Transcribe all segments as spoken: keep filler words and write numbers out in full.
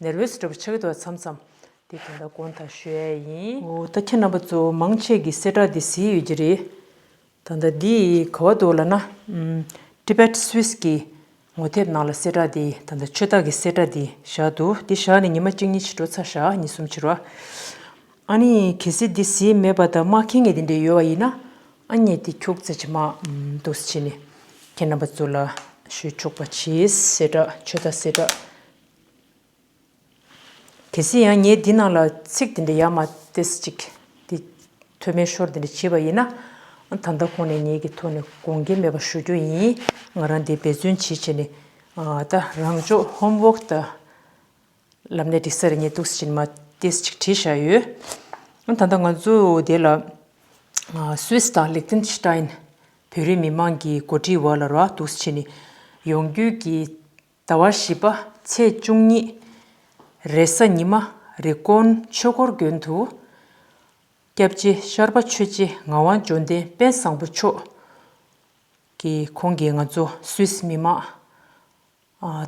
ནེར་ཝེ་སི་འདྲ་པོ་ཆགས་ཀྱི་འདུག་མཚམས་མཚམས། དེ་དོན་དག་དགོངས་དག་ཞུ་ཡ་ཡིན། འོ་ད་ཁྱེད་རྣམ་པ་ཚོ་མང་ཆེ་གི་གསལ་བསྒྲགས་འདི་གཟིགས་ཡོད་ཀྱི་རེད། ད་ལྟ་འདི་ག་བ་འདུག་ལབ་ན། ཨམ། Tibet Swiss གི་ངོ་དེབ་ནང་ལ་གསལ་བསྒྲགས་འདི་ད་ལྟ་ཆོས་རྟགས་ཀྱི་གསལ་བསྒྲགས་འདི་བཞག་འདུག་འདི་བཞག་ནས་ཉི་མ་གཅིག་གཉིས་ཕྱིན་འགྲོ་ཚར་ཤག་གཉིས་གསུམ་ཕྱིན་རོ། ཨ་ནི་གལ་སྲིད་འདི་གཟིགས་མེད་པ་དང་མ་མཁྱེན་མཁན་དེ་འདྲ་ཡོད་པ་ཡིན་ན། ཨ་ནི་འདི་ཁྱུག་ཙམ་ཅིག་མར་ཨམ་འདུག་སེ་བྱས་ནས་ཁྱེད་རྣམ་པ་ཚོ་ལ་ཞུ་ཆོག་པ་བྱས། གསལ་བསྒྲགས་ཆོས་རྟགས་གསལ་བསྒྲགས། གལ་སྲིད་ཡང་ངས་འདི་ནང་ལ་ཚིག་དེ་འདྲ་ཡར་མར་ཏོག་ཙམ་ཅིག་འདི་མཐོ་དམན་ཤོར་དེ་འདྲ་བྱས་པ་ཡིན་ན། ད་ལྟ་ཁོང་ནས་ངེད་ཀྱི་ཐོག་ནས་དགོངས་འགལ་མེད་པ་ཞུ་རྒྱུ་ཡིན། ང་རང་འདི་འབད་བརྩོན་བྱེད་བྱས་ནས། ཨ། ད་རང་ཕྱོགས་ཧོམ་ཝོག་དང་ལམ་སྣེ་སྒྲིག་ས་རེ་ངས་ཏོག་ཙམ་ཅིག་མར་ཏོག་ཙམ་ཅིག་བྲིས་བཞག་ཡོད། ད་ལྟ་ང་ཚོ་དེ་ལ། ཨ། སུད་སི་དང་ལིག་ཏེན་ཤི་ཏཱིན་བོད་རིགས་མི་མང་གི་འགོ་ཁྲིད་འོག་ལ་ར་ཏོག་ཙམ་བྱས་ནས་ཡོང་རྒྱུ་གི་ཟླ་བ་བཞི་པ་ཚེས་བཅུ་གཉིས་རེས་གཟའ་ཉི་མ་རི་ཀོན་ཆོས་འཁོར་དགོན་དུ་སྐྱབས་རྗེ་ཤར་པ་ཆོས་རྗེ་ངག་དབང་འབྱོར་ལྡན་དཔལ་བཟང་པོ་མཆོག་གིས་ཁོང་གིས་ང་ཚོ་སུད་སི་མི་མང་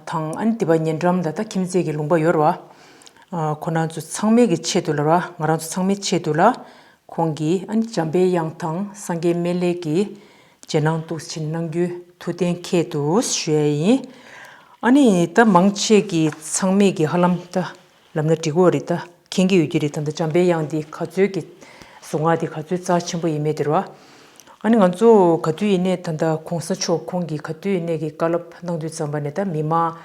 དང་། ཨ་ནི་འདི་པ་ཉེ་འགྲམ་ད་ལྟ་ཁྱིམ་མཚེས་ཀྱི་ལུང་པ་ཡོད་རེད་པ། ཁོ་རང་ཚོ་ཚང་མའི་གི་ཆེད་དུ་ལ་ར། ང་རང་ཚོ་ཚང་མའི་ཆེད་དུ་ལ་ཁོང་གིས་ཨ་ནི་འཇམ་པའི་དབྱངས་དང་སངས་རྒྱས་སྨན་བླའི་གི་རྗེས་གནང་ཏོག་ཙམ་གནང་རྒྱུའི་ཐུགས་གཏན་འཁེལ་འདུག་ཞུ་ཡ་ཡིན། ཨ་ནི་ད་མང་ཆེ་གི་ཚང་མས་གི་ཧ་ལམ་ད་ལབ་ན་འགྲིག་གི་རེད། ད་མཁྱེན་གྱི་ཡོད་ཀྱི་རེད། ད་ལྟ་འཇམ་པའི་དབྱངས་འདི་ག་ཚོད་ཀྱི་གཟུངས་སྔགས་འདི་ག་ཚོད་རྩ་ཆེན་པོ་ཡིན་མེད་དེ་རེད་པ། ཨ་ནི་ང་ཚོ་ག་དུས་ཡིན་ནའི་ད་ལྟ་གོང་ས་མཆོག་ཁོང་གིས་ག་དུས་ཡིན་ནའི་གི་བཀའ་སློབ་གནང་དུས་ཙམ་པ་ནས་ད་མི་མང་།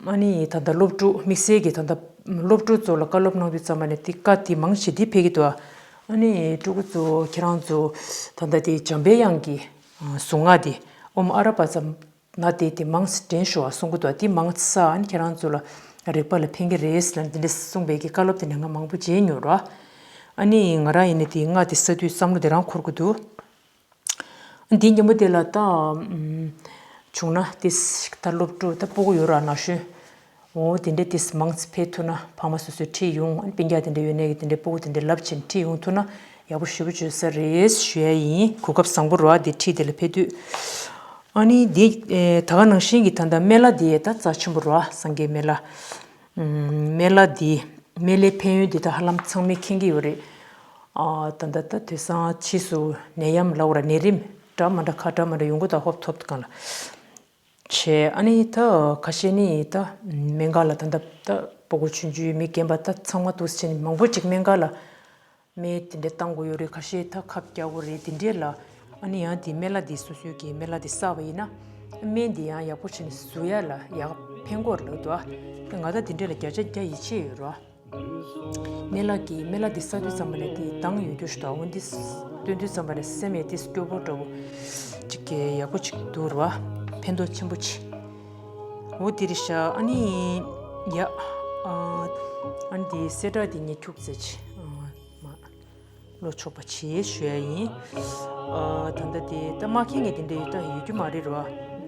ཨ་ནི་ད་ལྟ་སློབ་ཕྲུག་དམིགས་བསལ་གྱི་ད་ལྟ་སློབ་ཕྲུག་ཚོ་ལ་བཀའ་སློབ་གནང་དུས་ཙམ་པ་ནས་དེ་བཀའ་དེ་མང་ཆེ་འདི་ཕེབས་ཀྱི་འདུག་ཨ་ནི་ཕྲུ་གུ་ཚོ་ཁྱེད་རང་ཚོ་ད་ལྟ་དེ་འཇམ་པའི་དབྱངས་ཀྱི་གཟུངས་སྔགས་དེ་ཨོཾ་ཨ་ར་པ་ཙམ་ན་དེ་དེ་མང་ཙམ་དྲན་ཤོག་ཨ་གསུང་གི་འདུག་དེ་མང་ཙམ་ཨ་ནི་ཁྱེད་རང་ཚོ་ལ་རིག་པ་ལ་ཕན་གྱི་རེད་ལབ་འདི་འདྲ་གསུངས་པའི་གི་བཀའ་སློབ་དེ་འདྲ་ང་མང་པོ་མཇལ་མྱོང་ར། ཨ་ནི་ང་རང་ཡིན་ན་དེ་སྔགས་དེ་ཟ་དུས་བསམ་བློ་དེ་རང་འཁོར་གི་འདུག་འདིའི་མཉམ་པོ་དེ་ལ་ད། ཨམ། བྱུང་ན་དེ་ད་སློབ་ཕྲུག་ད་སྤུ་གུ་ཡོད་ར་ན་གཞོན། འོ་དེ་འདྲས་དེ་མང་ཙམ་ཕེབས་ཐུབ་ན། ཕ་མ་སོ་སོས་ཁྲིད་ཡོང་། ཨ་ནི་སྤུན་ཀྱག་དེ་འདྲས་ཡོད་ནའི་དེ་འདྲས་སྤུ་གུ་དེ་འདྲས་ལབ་བྱས་ནས་ཁྲིད་ཡོང་ཐུབ་ན་ཡག་པོ་ཞེ་པོ་བྱུང་ས་རེད་ཞུ་ཡ་ཡིན། གོ་སྐབས་བཟང་པོ་རེད་པ། དེ་ཁྲིད་དེ་ལ་ཕེབས་དུས། ཨ་ནི་དེ་ཨེ་ད་ག་ནང་བཞིན་གྱི་ད་ལྟ་སྨན་བླ་དེ་ད་རྩ་ཆེན་པོ་རེད་པ། སངས་རྒྱས་སྨན་བླ། ཨམ། སྨན་བླ་འདི་སྨན་བླའི་ཕན་ཡོན་འདི་ད་ཧ་ལམ་ཚང་མས་མཁྱེན་གྱི་ཡོད་རེད། ཨ། ད་ད་ད་དེང་སང་ཕྱིས་སུ་ནད་ཡམས་ལབ་དགོས་ར། ནད་རིམས་འདྲ་མི་འདྲ་ཁ་འདྲ་མི་འདྲ་ཡོང་གི་འདུག་ཧོབ་ཐོབ་སྒང་ལ་བྱས། ཨ་ནི་ད་ཁ་ཤས་ནི་ད་སྨན་ཁང་ལ་ད་ད་ད་སྤུ་གུ་ཆུང་ཆུང་མི་རྒན་པ་ད་ཚང་མ་འདུག་སེ་བྱས་ནས་མང་པོ་ཅིག་སྨན་ཁང་ལ་སྨན་དེ་འདྲ་བཏང་དགོས་ཡོད་རེད། ཁ་ཤས་ད་ཁབ་རྒྱག་དགོས་རེད། དེ་འདྲས་ལ། ཨ་ནི་ཡང་དེ་སྨན་བླ་དེ་སོ་སོའི་གི་སྨན་བླ་དེ་བསགས་པ་ཡིན་ན་སྨན་དེ་ཡང་ཡག་པོ་བྱས་ནས་ཟུག་ཡ་ལ་ཡག་ཕན་གྱི་ཡོད་རེད་འདུག་ཨ། ང་ད་དེ་འདྲས་ལ་བརྒྱ་ཆ་བརྒྱ་ཡིད་ཆེས་ཡོད་རེད། སྨན་བླ་གི་སྨན་བླ་དེ་བསགས་དུས་ཙམ་པ་ནས་དེ་དྭངས་ཡོད་རྒྱུ་ཞིག་འདུག་འོ་འདི་སྟོན་དུས་ཙམ་པ་ནས་སེམས་ཡང་དེ་སྐྱོ་པོ་འདྲ་བོ་ཅིག་གི་ཡག་པོ་ཅིག་འདུག་རེད་པ། ཕན་ཐོགས་ཆེན་པོ་ཅིག་འོ་དེ་རེད་ཤག་ཨ་ནི་ཡ། ཨ་ནི་དེ་གསལ་བསྒྲགས་དེ་ངས་ཁྱུག་ཙམ་ཅིག་ཨ། མ། བློ་ཆོག་པ་བྱེད་ཞུ་ཡ་ཡིན། ཨ། ད་ལྟ་དེ་ད་མ་མཁྱེན་མཁན་དེ་འདྲ་ཡོད་ད་ཡོད་རྒྱུ་མ་རེད་རོ།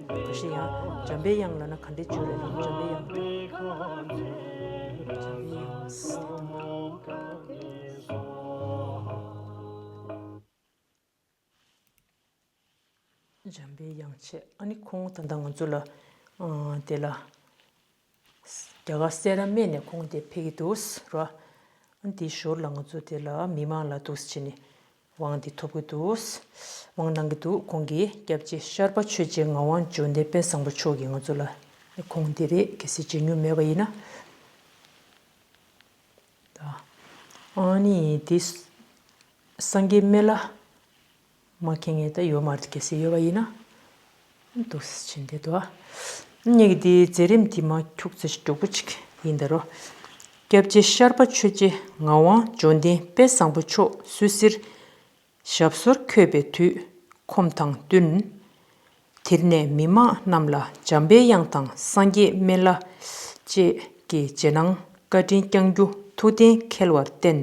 ག་ཤེད་ཡང་འཇམ་པའི་དབྱངས་ལབ་ན་ག་འདྲས་བརྗོད་རེད། འཇམ་པའི་དབྱངས་དང་། འཇམ་པའི་དབྱངས་ཟེར། འཇམ་པའི་དབྱངས་བྱས། ཨ་ནི་ཁོང་ད་ལྟ་ང་ཚོ་ལ། ཨ། དེ་ལ། རྒྱ་གར་སེ་ར་སྨད་ནས་ཁོང་དེ་ཕེབས་ཀྱི་འདུག་ར། ཨ་ནི་དེའི་ཞོར་ལ་ང་ཚོ་དེ་ལ་མི་མང་ལ་འདུག་སེ་བྱས་ནས་དབང་དེ་ཐོབ་ཀྱི་འདུག་དབང་གནང་གི་འདུག་ཁོང་གིས་སྐྱབས་རྗེ་ཤར་པ་ཆོས་རྗེ་ངག་དབང་འབྱོར་ལྡན་དཔལ་བཟང་པོ་མཆོག་གིས་ང་ཚོ་ལ། ཁོང་དེ་རེད། གལ་སྲིད་མཇལ་མྱོང་མེད་པ་ཡིན་ན། ད། ཨ་ནི་དེ་སངས་རྒྱས་སྨན་བླ། མ་མཁྱེན་མཁན་ད་ཡོད་མ་རེད། གལ་སྲིད་ཡོད་པ་ཡིན་ན། འདུག་སེ་བྱས་བསྡད་འདུག་ཨ། ངེད་ཀྱི་འདིའི་མཛད་རིམ་འདི་མར་ཁྱུག་ཙམ་ཞིག་མགྱོགས་པོ་ཅིག་ཡིན་ད་རོ། སྐྱབས་རྗེ་ཤར་པ་ཆོས་རྗེ་ངག་དབང་འབྱོར་ལྡན་དཔལ་བཟང་པོ་མཆོག་སུད་སིར་ཞབས་སོར་འཁོད་པའི་དུས་ཁོམ་དང་བསྟུན། དེར་གནས་མི་མང་རྣམས་ལ་འཇམ་པའི་དབྱངས་དང་སངས་རྒྱས་སྨན་བླ་བཅས་ཀྱི་རྗེས་གནང་བཀའ་དྲིན་བསྐྱང་རྒྱུ་ཐུགས་གཏན་འཁེལ་བར་བརྟེན།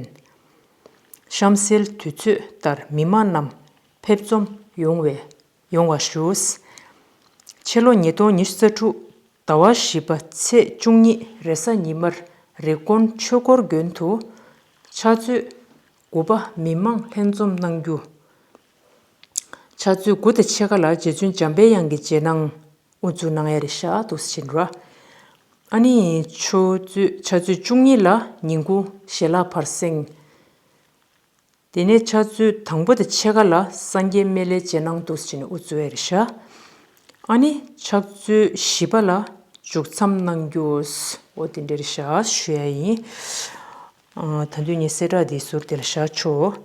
གཤམ་གསལ་དུས་ཚོད་ལྟར་མི་མང་རྣམས་ཕེབས་འཛོམས་ཡོང་བའི་ཡོང་བ་ཞུ། ཕྱི་ལོ་ཉིས་སྟོང་ཉི་ཤུ་རྩ་དྲུག་ཟླ་བ་བཞི་པ་ཚེས་བཅུ་གཉིས་རེས་གཟའ་ཉི་མར་རི་ཀོན་ཆོས་འཁོར་དགོན་དུ་ཕྱག་ཚོད་དགུ་པ་མི་མང་ལྷན་འཛོམས་གནང་རྒྱུ། ཕྱག་ཚོད་དགུ་དང་ཕྱེད་ཀ་ལ་རྗེ་བཙུན་འཇམ་པའི་དབྱངས་ཀྱི་རྗེས་གནང་དབུ་འཛུགས་གནང་ཡ་རེད་ཤག་འདུག་སེ་བྱས་ནས་ར། ཨ་ནི་ཆུ་ཚོད་ཆུ་ཚོད་བཅུ་གཉིས་ལ་ཉིན་གུང་ཞལ་ལག་ཕར་སེང་། དེ་ནས་ཕྱག་ཚོད་དང་པོ་དང་ཕྱེད་ཀ་ལ་སངས་རྒྱས་སྨན་བླའི་རྗེས་གནང་འདུག་སེ་བྱས་ནས་དབུ་གཙོས་ཡ་རེད་ཤག་ཨ་ནི་ཕྱག་ཚོད་བཞི་པ་ལ་མཇུག་མཚམས་གནང་རྒྱུ། འོ་དེ་འདྲ་རེད་ཤག་ཞུ་ཡ་ཡིན། ཨ། ད་དུང་ངས་གསལ་བསྒྲགས་འདི་ཟུར་དེ་ལ་བཞག་ཆོག་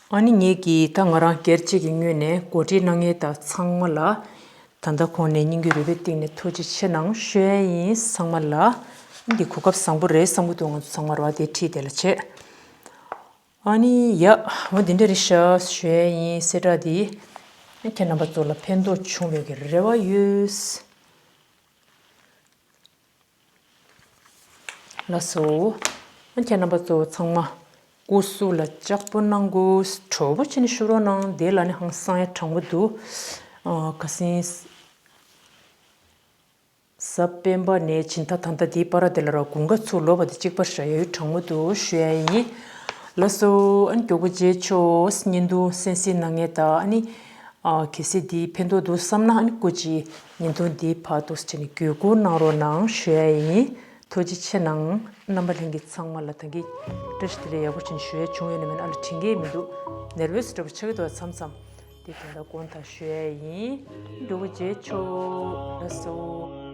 ཨ་ནི་ངེད་ཀྱིས་ད་ང་རང་སྒེར་གཅིག་གི་ངོས་ནས་གོ་སྒྲིག་གནང་མཁན་དང་ཚང་མ་ལ་ད་ལྟ་གོང་ནས་སྙིང་གི་རུས་པའི་གཏིང་ནས་ཐུགས་རྗེ་ཆེ་གནང་ཞུ་ཡ་ཡིན། ཚང་མ་ལ་འདི་གོ་སྐབས་བཟང་པོ་རེད་བསམ་གྱི་འདུག་ང་ཚོ་ཚང་མ་རེད་བ། དེ་ཁྲིད་དེ་ལ་བྱེད། ཨ་ནི་ཡ། འོ་འདི་འདྲ་རེད་ཤག་ཞུ་ཡ་ཡིན། གསལ་བསྒྲགས་འདི་ཁྱེད་རྣམ་པ་ཚོ་ལ་ཕན་ཐོགས་བྱུང་བའི་གི་རེ་བ་ཡོད། ལགས་སོ། ཁྱེད་རྣམ་པ་ཚོ་ཚང་མ་སྐུ་གཟུགས་ལ་ལྕགས་པོ་གནང་དགོས། གྲོགས་པོ་བྱས་ནས་བཞུགས་རོགས་གནང་། དེ་ལ་ནི་ཧང་སང་ཡ་དྲང་པོ་འདུག་ཨ། ཁ་སང་གཟའ་སྤེན་པ་ནས་སྦྱིན་བདག་ད་ལྟ་འདིའི་བར་དེ་ལ་ར་དགུན་ཁ་ཚུར་ལོག་པ་དེ་གཅིག་པ་ཞེ་ཡོད་དྲང་པོ་འདུག་ཞུ་ཡ་ཡིན། ལགས་སོ། ཨ་ནི་མགྱོགས་པོ་མཇལ་ཆོག་བརྙན་ཐུང་གསན་གཟིགས་གནང་མཁན་དང་ཨ་ནི། ཨ། གལ་སྲིད་འདི་ཕན་ཐོགས་འདུག་བསམ་ན་ཨ་ནི་སྐུ་མཁྱེན་བརྙན་ཐུང་འདི་ཕར་འདུག་སེ་བྱས་ནས་བརྒྱུད་སྐུར་གནང་རོགས་གནང་ཞུ་ཡ་ཡིན། ཐུགས་རྗེ་ཆེ་གནང་། རྣམ་པ་ལྷན་རྒྱས་ཚང་མ་ལ་ད་གིན་བཀྲ་ཤིས་བདེ་ལེགས་ཡག་པོ་བྱས་ནས་ཞུ་ཡ་བྱུང་ཡོད་ན་མེད་ན་ཨ་ལ་དྲན་གྱི་མི་འདུག་ནེར་ཝེ་སི་འདྲ་པོ་ཆགས་ཀྱི་འདུག་མཚམས་མཚམས། དེ་དོན་དག་དགོངས་དག་ཞུ་ཡ་ཡིན། མགྱོགས་པོ་མཇལ་ཆོག་ལགས་སོ།